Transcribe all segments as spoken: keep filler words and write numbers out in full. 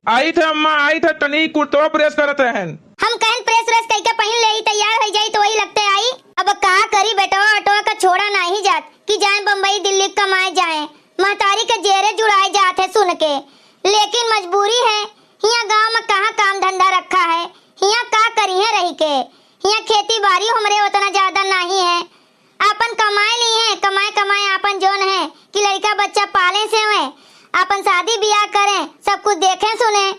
आइत है अम्मा, आइत है, तनी कुर्तवा प्रेस करत रहन। हम कहन प्रेस व्रेस कइके पहिन लेई, तैयार होइ जाई तो वही लगते आई। अब का करी, बेटवा अटवा का छोड़ा नाही जात कि जाए बम्बई दिल्ली कमाए जाए। महतारी के जेरे जुड़ाए जात है सुन के, लेकिन मजबूरी है। हियाँ गाँव में कहाँ काम धंधा रखा है, हियाँ का करिहें रहि के। हियाँ खेती बारी हमरे उतना ज्यादा नाही है। आपन कमाए लिहें, कमाए कमाए आपन जौन है कि लड़िका बच्चा पालें सेवें, आपन शादी बियाह करें, सब कुछ देखें सुनें।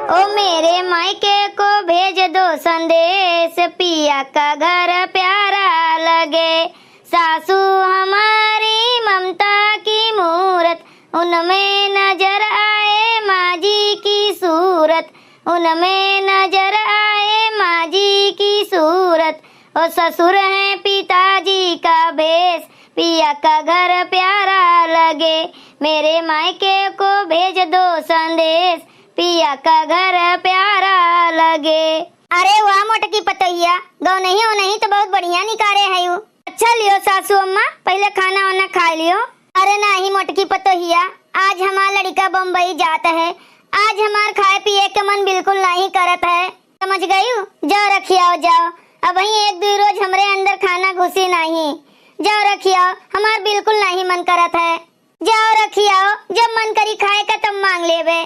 ओ मेरे मायके को भेज दो संदेश, पिया का घर प्यारा लगे। सासू हमारी ममता की मूरत, उनमें नजर आए माँ जी की सूरत, उनमें नजर आए माँ जी की सूरत। ओ ससुर हैं पिताजी का भेष, पिया का घर प्यारा लगे। मेरे मायके को भेज दो संदेश, पिया का घर प्यारा लगे। अरे वाह मोटकी पतोहिया, गौनही ओनही तो बहुत बढ़िया निकारे है यू। अच्छा लियो सासू अम्मा, पहिले खाना वाना खाए लियो। अरे नाही मोटकी पतोहिया, आज हमार लड़िका बम्बई जात है, आज हमार खाए पिए के मन बिल्कुल नाही करत है, समझ गयू? जाओ रखियाओ जाओ, अबहीं एक दुई रोज हमरे अंदर खाना घुसी नाही, जाओ रखियाओ, हमार बिल्कुल नाही मन करत है। जाओ रखियाओ, जब मन करी खाए का तब मांग लेबे।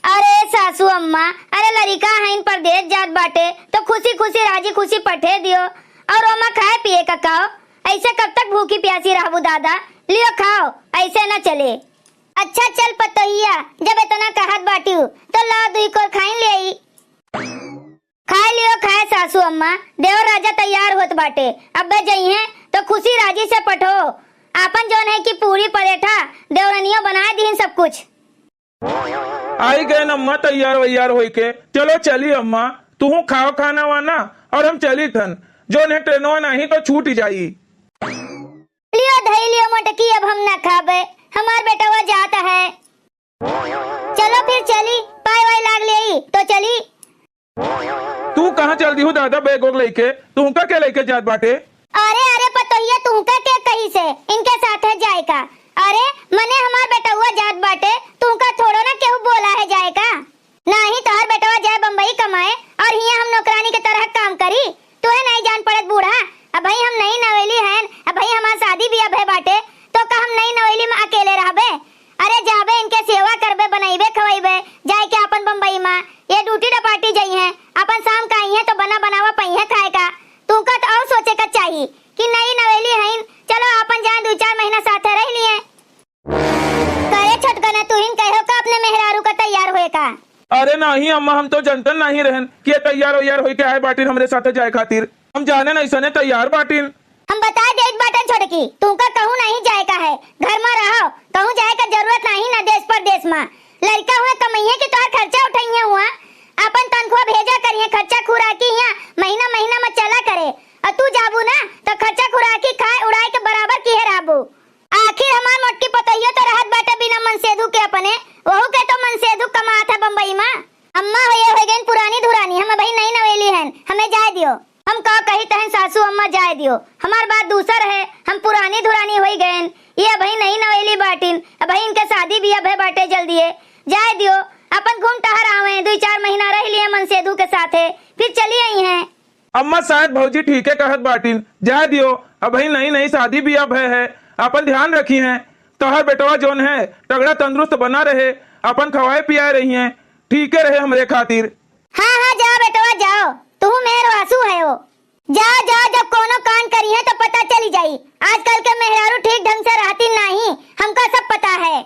अरे सासू अम्मा, अरे लड़िका हईन परदेस जात बाटे तो खुशी खुशी राजी खुशी पठे दियो, और ओमा खाए पिए का काओ? ऐसे कब तक भूखी प्यासी रहबू दादा? लियो खाओ, ऐसे न चले। अच्छा चल पतोहिया, जब इतना कहत बाटियो तो लाओ दुई कोर खाइन लेई। खाए लियो खाए सासू अम्मा, देवर राजा तैयार होत बाटे, अब्बे जइहें तो खुशी राजी से पठो। आपन जौन है कि पूरी परेठा देवरनियो बनाए दीन सब कुछ। आई गए अम्मा तैयार वैयार होई के। चलो चली अम्मा, तुहू खाओ खाना वाना और हम चली थन, जौन है ट्रेनवा नाही तो छूट जाई। लियो धई लियो मोटकी, अब हम ना खाबे, हमार बेटवा जात है। चलो फिर चली, पाए वाई लाग लेई तो चली। तू कहाँ चल दिहू दादा बैग वैग लइके? तुहका के लइके जात बाटे? अरे अरे पतोहिया, तुहका के कही से इनके साथे जाए का? अरे मने हमार बेटवा जात बाटे, तुहका थोड़ो ना केहू बोला है जाए का? नाही तोहर बेटवा जाए बम्बई कमाए और हियाँ हम नौकरानी के तरह काम करी। तोहे नाहीं जान पड़त बूढ़ा, अबहीं हम नई नवेली हन, अबहीं हमार शादी बियाह भय बाटे, तो का हम नई नवेली में अकेले रहबे? अरे जाबे इनके सेवा करबे, बनइबे खवइबे, जाए के आपन बम्बई में ये ड्यूटी डपाटी जइहें, आपन शाम का अइहें तो बना बनावा पइहें खाए का। तुहका तो और सोचे का चाही कि नई नवेली हइन, चलो आपन जाए दुइ चार महीना साथे रह लिहें। करे छोटकना, तुहिन कहो का अपने मेहरारू का तैयार होए का? अरे नाही अम्मा, हम तो जनतन नाही रहन कि ये तैयार वैयार होई के आए बाटिन हमरे साथे जाए खातिर। हम जाने नहीं सने तैयार बाटिन। हम बताए देत बाटन छोटकी, तुहका कहूँ नहीं जाए का है, घर में रहो, कहूँ जाए का जरूरत नहीं ना देश परदेश में। लड़का हुए कमइहे कि तोहर खर्चा उठइहे हुआ, अपन तनख्वाह भेजा करिहे, खर्चा खुराकी हियाँ महीना महीना में चला करे, और तू जाबू ना तो खर्चा खुराकी खाए उड़ाए के बराबर किहे रहबू। आखिर हमार मोटकी पतोहियो तो रहत बाटे बिना मनसेधु के अपने, वहू के तो मनसेधु कमात है बम्बई में। अम्मा हो ये हो गइन पुरानी धुरानी, हम अबहीं नई नवेली हन, हमें जाए दियो। हम का कही तहन सासू अम्मा जाए दियो, हमार बात दूसर है, हम पुरानी धुरानी होई गएन, ये अबहीं नई नवेली बाटिन, अबहीं इनके शादी बियाह भय बाटे जल्दिए, जाए दियो, अपन घूम टहर आवे, दुइ चार महीना रह लिए मनसेधु के साथे, फिर चली अइहें। अम्मा, शायद भौजी ठीके कहत बाटिन, जाए दियो, अबहीं नई नई शादी बियाह भय है, आपन ध्यान रखिहें, तोहर बेटवा जौन है, तगड़ा तंदुरुस्त बना रहे, आपन खवाए पियाए रहिहें, ठीके रहे हमरे खातिर। हाँ, हाँ, जाओ बेटवा, जाओ, तू मेहरवासू है हो। जाओ, जाओ, जब कोनो कान करिहें तो पता चली जाई। आजकल के मेहरारू ठीक ढंग से रहती नाही, हमका सब पता है।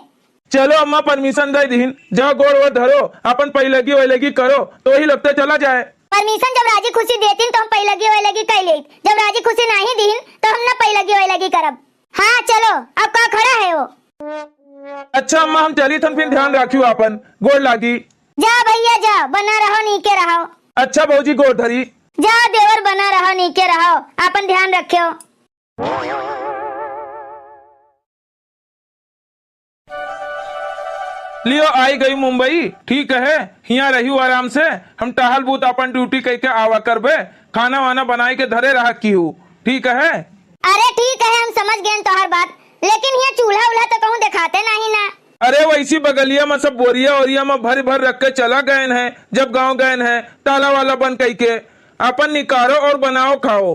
चलो अम्मा, परमिशन दे दीन, जाओ गोड़ वोड़ धरो, अपन पैलगी वैलगी करो, तो वही लगते चला जाए। परमिशन जब राजी खुशी देतीन तो हम पैलगी वैलगी कर लेत, जब राजी खुशी नाही दीन तो हम न पैलगी वैलगी करब। हाँ चलो, अब का खड़ा है वो? अच्छा अम्मा, हम चली थन, फिर ध्यान राखियो आपन, गोड़ लागी। जा भैया जा, बना रहो, नीके रहो। अच्छा भौजी, गोड़ धरी। जा देवर, बना रहो, नीके रहो, आपन ध्यान रखियो। लियो, आई गई मुंबई, ठीक है, हियाँ रहियो आराम से, हम टहल बूत अपन ड्यूटी कइके आवा करबे, खाना वाना बनाए के धरे रहा किहू, ठीक है? अरे ठीक है, हम समझ गए तोहर बात, लेकिन हियाँ चूल्हा उल्हा तो कहूँ देखाते नहीं ना। अरे वैसी बगलिया में सब बोरिया ओरिया में भर भर रख के चला गएन है, जब गाँव गएन है, ताला वाला बंद कई के। अपन निकारो और बनाओ खाओ।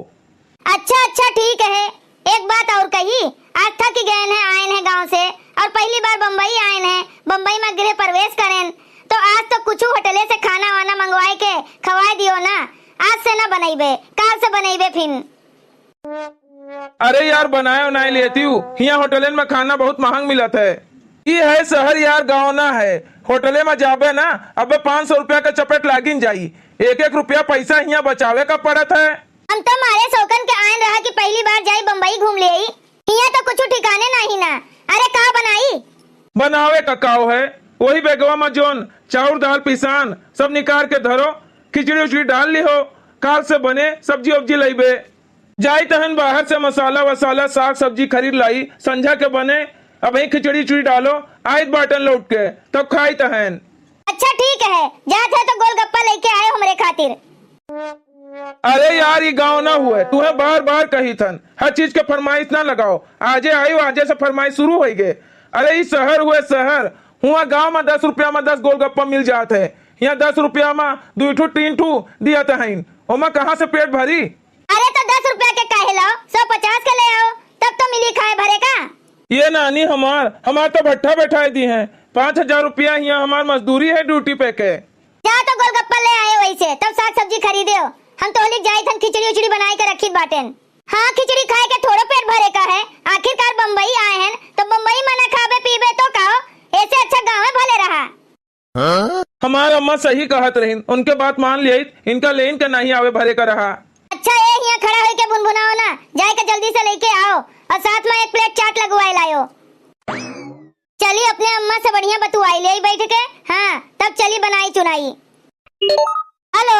अच्छा, अच्छा, ठीक है। एक बात और कही, आज थक गएन है, आएन है गाँव से, और पहली बार बम्बई आएन है, बम्बई में गृह प्रवेश करेन, तो आज तो कुछ होटले से खाना वाना मंगवाए के खवाए दियो ना। आज से ना बनइबे, काल से बनइबे फिन। अरे यार, बनाए उनाए लेती हूँ, हियाँ होटलन में खाना बहुत महंग मिलत है। ई है शहर यार, गाँव ना है। होटले में जाबे ना, अबे पाँच सौ रुपया का चपेट लागिन जाई। एक एक रुपया पैसा हियाँ बचावे का पड़त है। हम तो मारे शौकन के आएन रहा कि पहली बार जाई बम्बई घूम लेई। हियाँ तो कुछ ठिकाने नाही ना। अरे का बनाई? बनावे का काव है, वही बैगवा में जोन चाउर दाल पिसान सब निकाल के धरो, खिचड़ी उचड़ी डाल लिहो, काल से बने सब्जी उब्जी लइबे। जाई तहन बाहर से मसाला वसाला साग सब्जी खरीद लाई, संझा के बने। अबहीं खिचड़ी उचड़ी डालो, आइत बाटन लौट के, तब खाई तहन। अच्छा ठीक है, जात है तो गोलगप्पा लेके आए हमरे खातिर। अरे यार, ई गाँव ना हुए, तुहे बार बार कही थन, हर चीज के फरमाइश ना लगाओ। आजे आयु, आजे से फरमाइश शुरू होई गे। अरे ई शहर हुए शहर, हुआ गाँव में दस रुपया में दस गोलगप्पा मिल जात है, यहाँ दस रुपया में दुई ठू तीन ठू दियत हईन, ओमा कहाँ से पेट भरी? अरे तो दस रुपया के काहे लाओ, सौ पचास के ले आओ, तब तो मिली खाए भरे का। ये नानी हमार, हमार तो भट्ठा बैठाए दी हैं, पाँच हजार रुपया हियाँ हमार मजदूरी है ड्यूटी पे के। जा तो गोलगप्पा ले आए वैसे, तब साग सब्जी खरीदे हो। हम तो होली जाई थन खिचड़ी उचड़ी बनाए के रखी बाटेन। हाँ, खिचड़ी खाए के थोड़ो पेट भरे का है, आखिरकार बम्बई आए हैं तो बम्बई में ना खाबे पीबे तो का हो, ऐसे अच्छा गाँव में भले रहा। हमार अम्मा सही कहत रहिन, उनके बात मान लियत, इनका लेन के नहीं आवे भरे का रहा। अच्छा, ए हियाँ खड़ा होइके भुनभुनाओ ना, जाए के जल्दी से लेके आओ और साथ में एक प्लेट चाट लगवाए लायो। चली अपने अम्मा से बढ़िया बतुआई ले बैठ के, हाँ, तब चली बनाई चुनाई। हेलो,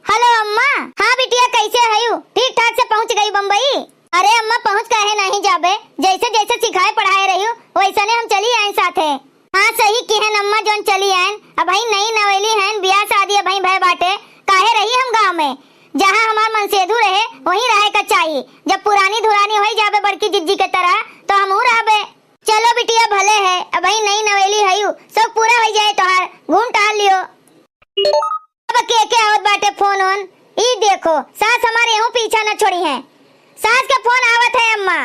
हेलो अम्मा। हाँ बिटिया, कैसे हयू? ठीक ठाक से पहुँच गई बम्बई? अरे अम्मा, पहुँच काहे नहीं जाबे, जैसे जैसे सिखाए पढ़ाए रही, वैसने हम चली आए साथे। हाँ, सही किहन अम्मा, जोन चली आयन। अबहीं नई नवेली हन, बियाह शादी अबहीं भय बाटे, काहे रही हम गाँव में? जहाँ हमार मनसेधु रहे, वहीं रहे का चाही। जब पुरानी धुरानी होई जाबे बड़की जिज्जी के तरह, तो हमहू रहबे। चलो बिटिया, भले है, अबहीं नई नवेली हयू, शौक पूरा होई जाए तोहार, घूम टहल लियो। अब के के आवत बाटे फोन ओन? ई देखो, सास हमारे एहू पीछा न छोड़ी हैं। सास के फोन आवत है अम्मा।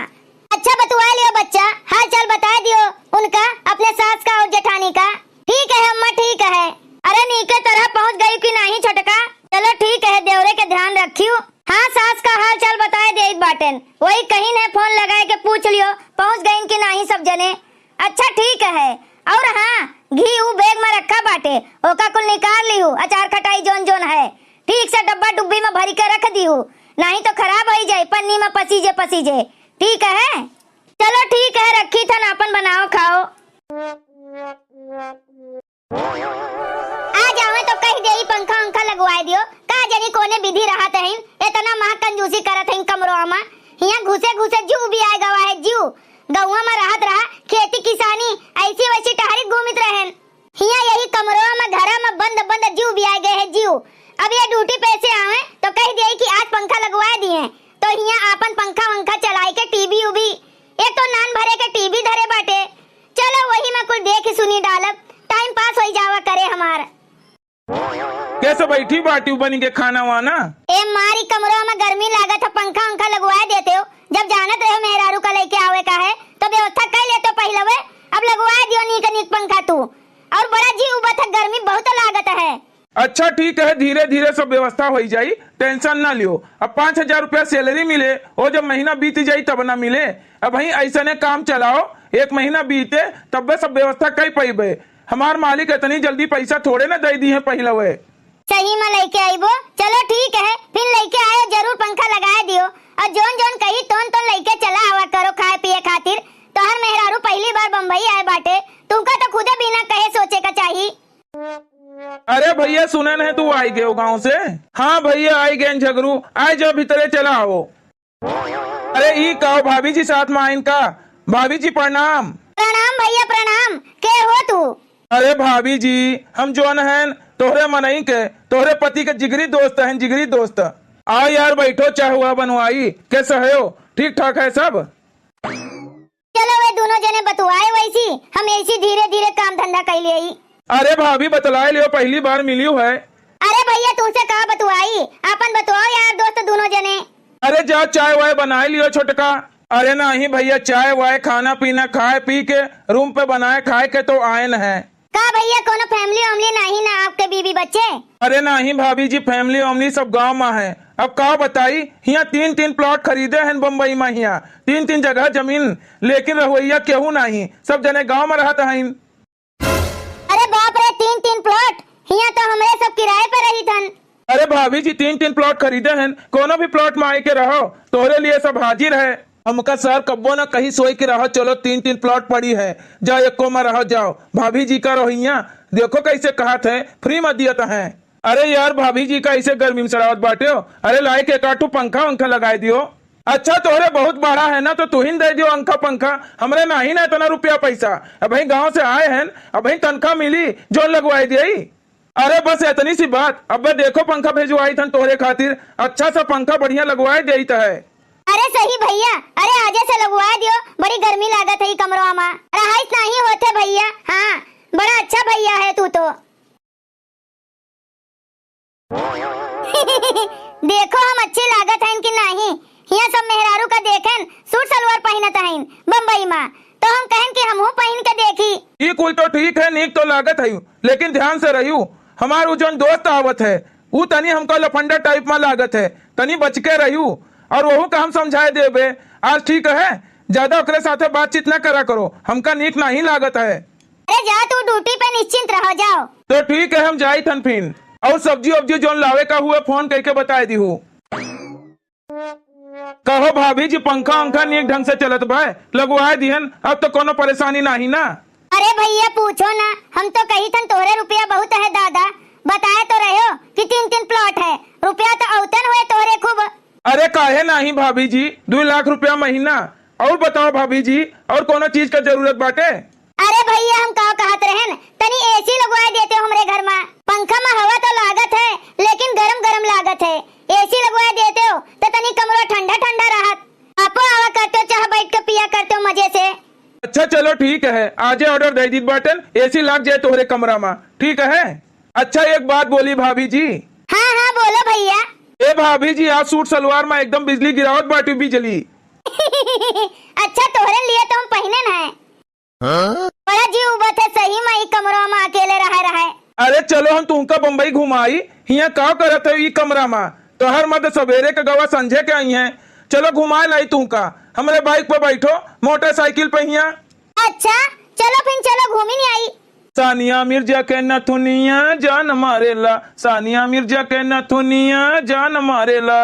अच्छा बतुआ लियो बच्चा, हाल चाल बताए दियो उनका, अपने सास का और जेठानी का। ठीक है अम्मा, ठीक है। अरे नीके तरह पहुँच गई कि नाही छोटका? चलो ठीक है, देवरे के ध्यान रखियो। हाँ, सास का हाल चाल बताए देइत बाटेन, वही कहिन है फोन लगाए के पूछ लियो, पहुँच गईन कि नाही सब जने। अच्छा ठीक है। और हाँ, घी ऊ बैग में रखा बाटे, ओका कुल निकाल लिहू, अचार खटाई जोन जोन है, ठीक से डब्बा डुब्बी में भरी के रख दिहू, नाही तो खराब होई जाई पन्नी में पसीजे पसीजे। ठीक है, चलो ठीक है, रखी थन, आपन बनाओ खाओ। आ जावे तो कह देई पंखा उंखा लगवाए दियो। का जानी कोने विधि रहत हईन, एतना महा कंजूसी करत हईन कमरोआ मा। हियाँ घुसे घुसे जीव भी आए गवा है जीव। गौवा मा रहत रहा, खेती किसानी ऐसी वैसी टहरित घूमित रहेन। हियाँ यही कमरोआ मा घरा मा बंद बंद जीव भी आए गए है जीव। अब ये ड्यूटी पे से आवे तो कह देई कि आज पंखा लगवाए दिए, तो हियाँ आपन पंखा वंखा चलाए के टीवी उवी, एक तो नान भरे के टीवी धरे बाटे, चलो वही मा कुल देखी सुनी डालब, टाइम पास होई जावा करे हमार। कैसे बैठी बाटी बनी के खाना वाना? ए मारी कमरोआ मा गर्मी लागत है, पंखा उंखा लगवाए देते हो, जब जानत रहे हो मेहरारू का लेके आवे का है तो व्यवस्था कर लेते हो पहिलवे, अब लगवाए दियो नीक नीक पंखा तू, और बड़ा जी उबत है, गर्मी बहुत लागत है। अच्छा ठीक है, धीरे धीरे सब व्यवस्था होई जाई, टेंशन ना लियो। अब पाँच हजार रुपया सैलरी मिले, वो जब महीना बीत जाई तब ना मिले। अबहीं ऐसने काम चलाओ, एक महीना बीते तब्बे सब व्यवस्था कई पइबे। हमार मालिक इतनी जल्दी पैसा थोड़े ना दे दी है पहिलवे। सही में लेके आइबो, चलो ठीक है, फिर लेके आयो जरूर, पंखा लगाए दियो, और जोन जोन कही तोन तोन लेके चला आवा करो खाए पिए खातिर। तोहर मेहरारू पहली बार बम्बई आए बाटे, तुमका तो खुदे बिना कहे सोचे का चाही। अरे भैया, सुने नहीं तू आई गयो गाँव से? हाँ भैया, आई गए झगरू, आए जाओ भीतरे, चला आओ। अरे ई का भाभी जी साथ में आइन का? भाभी जी प्रणाम। प्रणाम भैया प्रणाम, के हो तू? अरे भाभी जी, हम जोन हन तोहरे मनई के, तोहरे पति के जिगरी दोस्त हन, जिगरी दोस्त। आओ यार बैठो, चाय हुआ बनवाई, कैसे हो? ठीक ठाक है सब? चलो वे दुनो जने बतुआए वैसी, हम ऐसी धीरे धीरे काम धंधा कइ लेई। अरे भाभी, बतलाए लियो, पहली बार मिलियो है। अरे भैया, तुमसे का बतुआई, आपन बतुआओ यार दोस्त दुनो जने। अरे जा, चाय वाय बनाए लियो छोटका। अरे नाही भैया, चाय वाय, खाना पीना खाए पी के रूम पे बनाए खाए के तो आयन है। का भैया, कोनो फैमिली वैमिली नाही ना आपके, बीवी बच्चे? अरे नाही भाभी जी, फैमिली वैमिली सब गाँव मा है। अब का बताई, हियाँ तीन तीन प्लॉट खरीदे हैं बम्बई मा, हियाँ तीन तीन जगह जमीन, लेकिन रहुवैया केहू नाही, सब जने गाँव मा रहत हैं। अरे बाप रे, तीन तीन प्लॉट, हियाँ तो हमरे सब किराए पे रहित हन। अरे भाभी जी, तीन तीन प्लॉट खरीदे हैं, कोनो भी प्लॉट मा आइके रहो, तोहरे लिए सब हाजिर है। हमका सर कब्बो न कही सोई के रहो, चलो तीन तीन प्लॉट पड़ी है, जाओ एको मा रहो, जाओ। भाभी जी का रहोइया, देखो कैसे कहत है, फ्री मा दियत है। अरे यार, भाभी जी का ऐसे गर्मी मा सड़ावत बाटे हो। अरे लाइके एक आठू पंखा वंखा लगाए दियो। अच्छा, तोहरे बहुत बड़ा है ना, तो तुहिन दे दियो अंखा पंखा, हमरे नाही ना इतना रुपया पैसा। अबहीं गाँव से आए हैं, अबहीं तनखा मिली, जोन लगवाए दियई। अरे बस इतनी सी बात। अबे देखो, पंखा भेजवाई थन तोहरे खातिर, अच्छा सा पंखा बढ़िया लगवाए देइत है। अरे सही भैया, अरे आजे से लगवाए दियो, बड़ी गर्मी लागत है ई कमरवा मा, रहाइश नाही होत है भैया। हाँ, बड़ा अच्छा भैया है तू तो। देखो हम अच्छे लागत हन कि नाही, हियाँ सब मेहरारू का देखेन सूट सलवार पहिनत हइन बम्बई मा, तो हम कहन कि हमहू पहिन के देखी। ई कुल तो ठीक है, नीक तो लागत है, लेकिन ध्यान से रहियो, हमार उ जौन दोस्त आवत है, उ तनी हमका लफंडा टाइप मा लागत है, तनी बच के रहियो। और वहू का हम समझाए देबे, आज ठीक है, ज्यादा ओकरे साथे बातचीत ना करा करो, हमका नीक नाही लागत है। अरे जा, तू ड्यूटी पे निश्चिंत रहो, जाओ। तो ठीक है, हम जाई थन फिन। और सब्जी वब्जी जौन लावे का हुए, फोन करके बताए दिहू। कहो भाभी जी, पंखा उंखा नीक ढंग से चलत बा? लगवाए दिहन, अब तो कोनो परेशानी नाही ना? अरे भैया पूछो ना, हम तो कही थन तोहरे रुपया बहुत है दादा, बताए तो रहो कि तीन तीन प्लॉट है, रुपया तो औतन हुए तोहरे खूब। अरे काहे नाही भाभी जी, दुई लाख रुपया महीना। और बताओ भाभी जी, और कोनो चीज का जरूरत बाटे? अरे भैया, हम का कहत रहन, तनी एसी लगवाए देते हो हमरे घर मा। पंखा मा हवा तो लागत है, लेकिन गरम गरम लागत है। एसी लगवाए देते हो तो तनी कमरा ठंडा ठंडा रहत। आपो आवा करते हो, चाह बैठ के पिया करते हो मजे से। अच्छा चलो ठीक है, आजे ऑर्डर दे दीत बाटन, एसी लाग जाए तोहरे कमरा मा, ठीक है? अच्छा एक बात बोली भाभी जी। हाँ हाँ बोलो भैया। ए भाभी जी, आज सूट सलवार मा एकदम बिजली गिरावत बाटी, बिजली। अच्छा तोहरे लिए तो हम पहिनन है। हाँ? बड़ा जीव उबत है सही मा ई कमरवा मा अकेले रहे रहे। अरे चलो हम तुमका बम्बई घुमाई, हियाँ का करत है ई कमरा मा? तोहर मत सवेरे के गवा संझे के आई हैं, चलो घुमा लाई तुमका। हमरे बाइक पे बैठो, मोटरसाइकिल पे हियाँ। अच्छा चलो फिन चलो घूमी नहीं आई। सानिया मिर्जा के नथुनिया जान मारेला, सानिया मिर्जा के नथुनिया जान मारेला।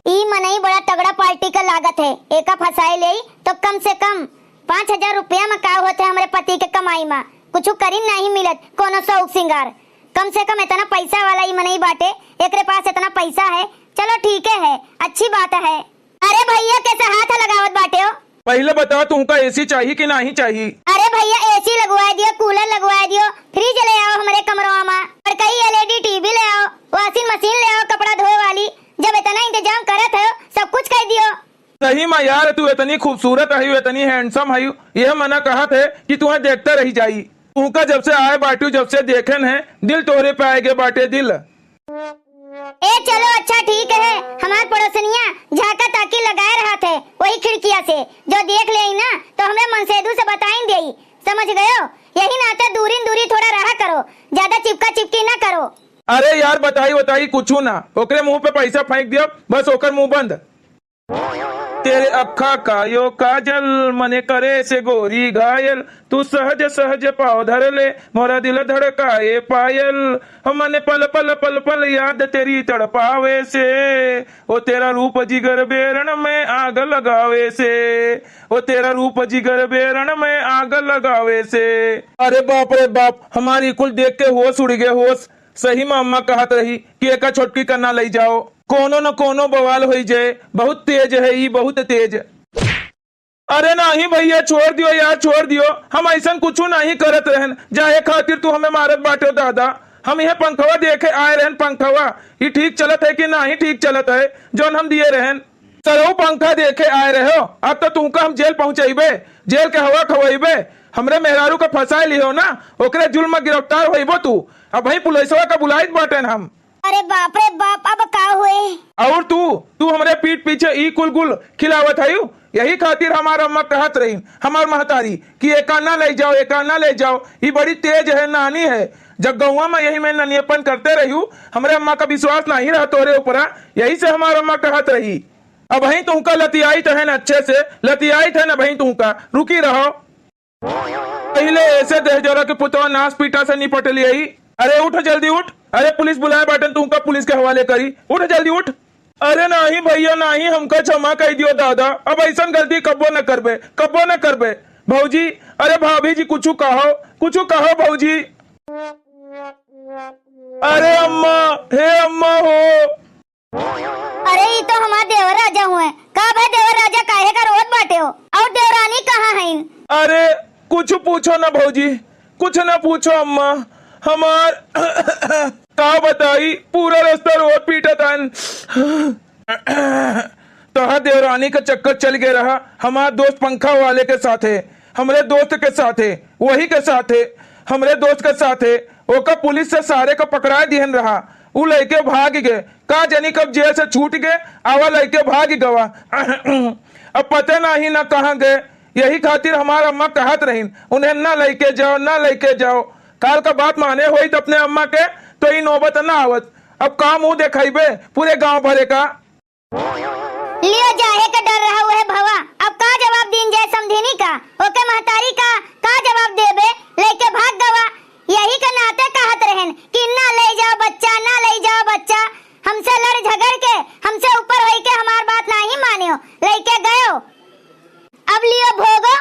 ई मनई बड़ा तगड़ा पार्टी का लागत है, एका फंसाए लेई तो कम से कम पाँच हजार रुपया मा का होत है हमरे पति के कमाई मा, कुछु करीन नहीं मिलत कोनो शौक सिंगार, कम से कम इतना पैसा वाला ई मनई बाटे, एकरे पास इतना पैसा है, चलो ठीक है, अच्छी बात है। अरे भैया कैसे हाथ लगावत बाटे हो? पहिले बताओ तुमका एसी चाही कि नाही चाही? अरे भैया एसी लगवाए दियो, कूलर लगवाए दियो, फ्रिज ले आओ हमरे कमरवा मा, और कई एलईडी टीवी ले आओ, वॉशिंग मशीन ले आओ कपड़ा धोए वाली। जब इतना इंतजाम करत हो सब कुछ कह दियो। सही मा यार, तू इतनी खूबसूरत है, इतनी हैंडसम है, यह मना कहत है कि तुम्हें देखते रह जाई। तुमका जब से आए बाटू, जब से देखेन है, दिल तोहरे पे आए गे बाटे दिल। ए चलो अच्छा ठीक है, हमार पड़ोसनिया झाका ताकी लगाए रहत है वही खिड़किया से, जो देख लेई ना तो हमरे मनसेदू से बताइन देई, समझ गयो? यही नाते दूरी न दूरी थोड़ा रहा करो, ज्यादा चिपका चिपकी ना करो। अरे यार बताई बताई कुछू ना, ओकरे मुंह पे पैसा फेंक दियो, बस ओकर मुंह बंद। तेरे अखा का यो काजल, मने करे से गोरी घायल, तू सहज सहज पाँव धर ले, मोरा दिल धड़काए पायल। हो मने पल पल पल पल याद तेरी तड़पावे से, ओ तेरा रूप जिगर बेरण में आग लगावे से, ओ तेरा रूप जिगर बेरण में आग लगावे से। अरे बाप रे बाप, हमारी कुल देख के होश उड़ गए होश। सही मा अम्मा कहत रही कि एका छोटकी का ना लई जाओ, कोनो न कोनो बवाल होई जाए। बहुत तेज है ई, बहुत तेज। अरे नाही भैया, छोड़ दियो यार, छोड़ दियो। हम ऐसन कुछू नाही करत रहन, जाहे खातिर तू हमें मारत बाटे दादा। हम यह पंखवा देखे आए रहन, पंखवा ई ठीक चलत है कि नाही ठीक चलत है, जौन हम दिए रहन। तरऊ पंखा देखे आए रहो, अब तो तुमका हम जेल पहुंचइबे, जेल के हवा खवइबे। हमरे मेहरारू का फंसाए लिहो ना, ओकरे जुल्म में गिरफ्तार होइबो तू। अबहीं पुलिसवा का बुलाइत बाटेन हम। अरे बाप रे बाप, अब का होए? और तू, तू हमरे पीठ पीछे ई कुल गुल खिलावत हयू। यही खातिर हमार अम्मा कहत रही, हमार महतारी, कि एका ना ले जाओ, एका ना ले जाओ, ई बड़ी तेज है, नानी है। जब गौवा में यही में ननियपन करते रहियू, हमरे अम्मा का विश्वास नहीं रहा तोरे ऊपरा, यही से हमार अम्मा कहत रही। अबहीं तुमका लतियाइत हन अच्छे से, लतियाइत हन अबहीं तुमका, रुकी रहो। पहिले ऐसे दहेजोरा के पुतवा नास पीटा से निपट लियाई। अरे उठ जल्दी उठ, अरे पुलिस बुलाए बाटन, तुमका पुलिस के हवाले करी, उठ जल्दी उठ। अरे नाही भैया नाही, हमका क्षमा कइ दियो दादा, अब ऐसन गलती कब्बो न करबे, कब्बो न करबे। भौजी, अरे भाभी जी कुछु कहो, कुछु कहो भौजी। अरे अम्मा, हे अम्मा हो। अरे, ई तो हमार देवर राजा हुए। का भा देवर राजा, काहे का रोत बाटे हो? और देवरानी कहाँ हईन? अरे, कुछ पूछो ना भौजी, कुछ ना पूछो अम्मा। हमार का बताई, पूरा रास्ता रोत पीटत आन। तोहार देवरानी का चक्कर चल गए रहा, हमार दोस्त पंखा वाले के साथे, हमरे दोस्त के साथे, वही के साथे, हमरे दोस्त के साथे, ओका पुलिस से सारे का पकड़ा दिहन रहा। उ लइके भाग गए, का जानी कब जेल से छूट गए, आवा लइके भाग गवा। अब पता नहीं ना कहाँ गए, यही खातिर हमार अम्मा कहत रहीन, "उन्हें ना लइके जाओ, ना लइके जाओ।" काल का बात माने होई त अपने अम्मा के, तो ई नौबत ना आवत। अब का मुंह देखाइबे पूरे गांव भरे का। लियो जाहे के डर रहा उहे भवा, अब का जवाब दीन जाए समधिनी का, ओके महतारी का, का जवाब देबे, लइके भाग गवा। यही के नाते कहत रहन कि ना ले जाओ बच्चा, ना ले जाओ बच्चा, हमसे लड़ झगड़ के, हमसे ऊपर होई के हमार बात नाही मानियो, लइके गयो। अब लियो भोगो।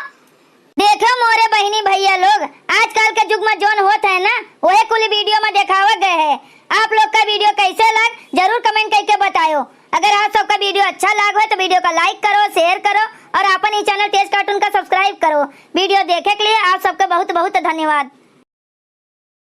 देखो मोरे बहिनी भैया लोग, आजकल के जुग में जौन होत है ना, वही कुल वीडियो में देखावा गए है। आप लोग का वीडियो कैसे लाग, जरूर कमेंट करके बतायो। अगर आप सबका वीडियो अच्छा लाग हो तो वीडियो का लाइक करो, शेयर करो और अपन ई चैनल तेज कार्टून का सब्सक्राइब करो। वीडियो देखे के लिए आप सबका बहुत बहुत धन्यवाद।